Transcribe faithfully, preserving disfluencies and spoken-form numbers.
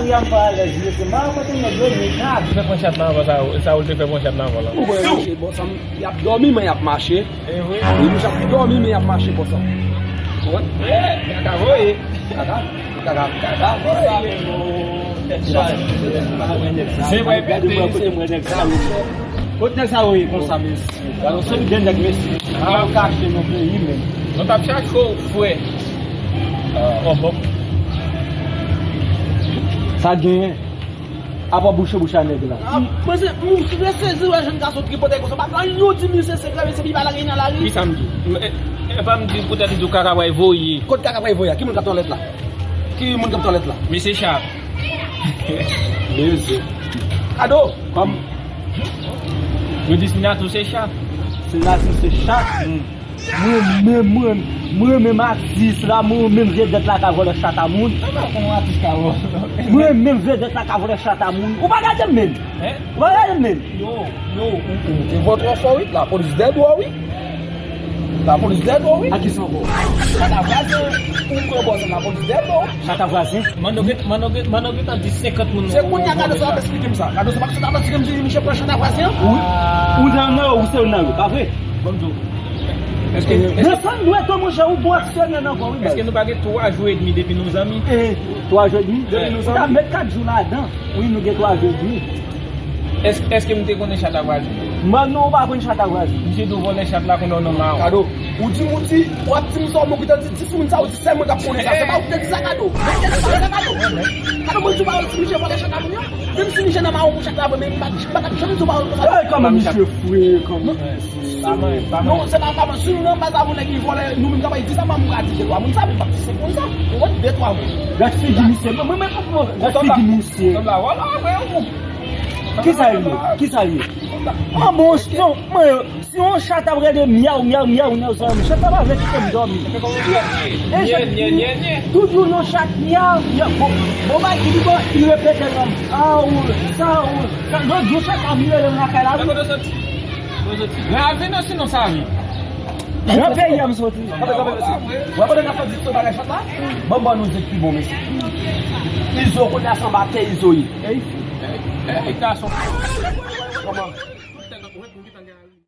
Yam pa alèz, mesye, m pa kote nèg yo, men ka. Fè pran chat nan avan sa, sa ou te fè pran chat nan avan la. Ou wè, mache, bò sa, y ap dòmi, men y ap mache. E vre? Wi, mouche ap dòmi, men y ap mache, bò sa. Ou wè? Kaka voye. Kaka, kaka, kaka voye. Se vre, pète. Se mwen nèg sa, wi. Kot nèg sa yo ye konsa, mesye? Gade yon seri de nèg, mesye. Al kache nan peyi, men. Nou t ap chache w, frè. Ò, bòk. Sa genyen? Apa bouche bouche a nèg la. Ah, mwen se, mwen se sezi wè jèn gason tripotay konsa. Pa gen yon di mil senk san grenn, se pi pa lage nan lari. Kisa m di? M, e, e pa m di poutèt li di w kaka pral voye. Kot kaka pral voye a? Ki moun k ap twalèt la? Ki moun k ap twalèt la? Mesye Chat. Mesye. Kado. Kòm yo di sinati w se chat. Sinati w se chat. Hmm. Mwen menm, mwen, mwen menm atis la, mwen menm vedèt la ka vòlè chat a moun. Kòman atis ka vòlè? Mwen menm vedèt la ka vòlè chat a moun. Ou pa gade m menm. Hein? Ou pa gade m menm. Yo, yo, ou, ou, ou te vò twò fò, wi. Lapolis dèyè w, wi. Lapolis dèyè w, wi. A kisa ankò? Chat a vwazen, ou pran bòz lapolis dèyè w. Chat a vwazen? Manno gen, Manno gen, Manno gentan di senkant moun. Se kounye a Kado sa ap esplike m sa. Kado sa ap esplike m si misye pran chat a vwazen an. Ou, ou nan yo, ou se youn nan yo, pa vre? Ban m di w. Èske, èske, desann dwèt ou, monchè, ou bon aksyonè nan kò, wi, baz. Èske nou pa gen twa jou edmi depi nou zanmi? Eh, twa jou edmi? Depi nou zanmi? Ou ta met kat jou ladan. Wi, nou gen twa jou edmi. Èske, èske m te konnen chat a vwazen? Manno, ou pa konn chat a vwazen. Misye di w vòlè chat la konnen w nan mawon. Kado, ou di m, ou di, w ap di m sa, ou mou ki te di dis moun sa, ou di sèl mwen k ap konnen sa. Se pa ou ki te di sa, Kado. Mwen ki te di sa, Kado. Kado, mwen di w pawòl si misye vòlè chat a moun yo. Menm si misye nan mawon pou chat la vre, men m pa, m pa t ap janm di w pawòl konsa. Ey, kòman misye fre, kòman. Non, se pa kòman. Si nou nan baz avè yon nèg li vòlè, nou menm k ap di sa, manman m ka di de twa moun sa, men m p ap di se moun sa. Ou wè, de twa moun. Gad figi misye. Mwen, mwen, mwen, mwen, gad figi misye. Kisa l ye? Kisa l ye? Ah bon, si yon, mwen, si yon chat ap rele myaw, myaw, myaw, myaw, sa, chat la pa vle kite m dòmi. E chat, tout jou yon chat myaw, myaw. Bon, bon, ba, li bon, li repete non. Aw, sa, aw, sa, yon, yon chat ap rele m lakay la, wi. Lave nan sinon sa, wi. Nan peyi a m soti. Kanpe, kanpe, mesye. Wè, pandan n ap fè di sou bagay chat la, ban m ban nou di pi bon, mesye. Izo, kounye a se anba tè Izo ye. Ey, ey, gason. Kòman?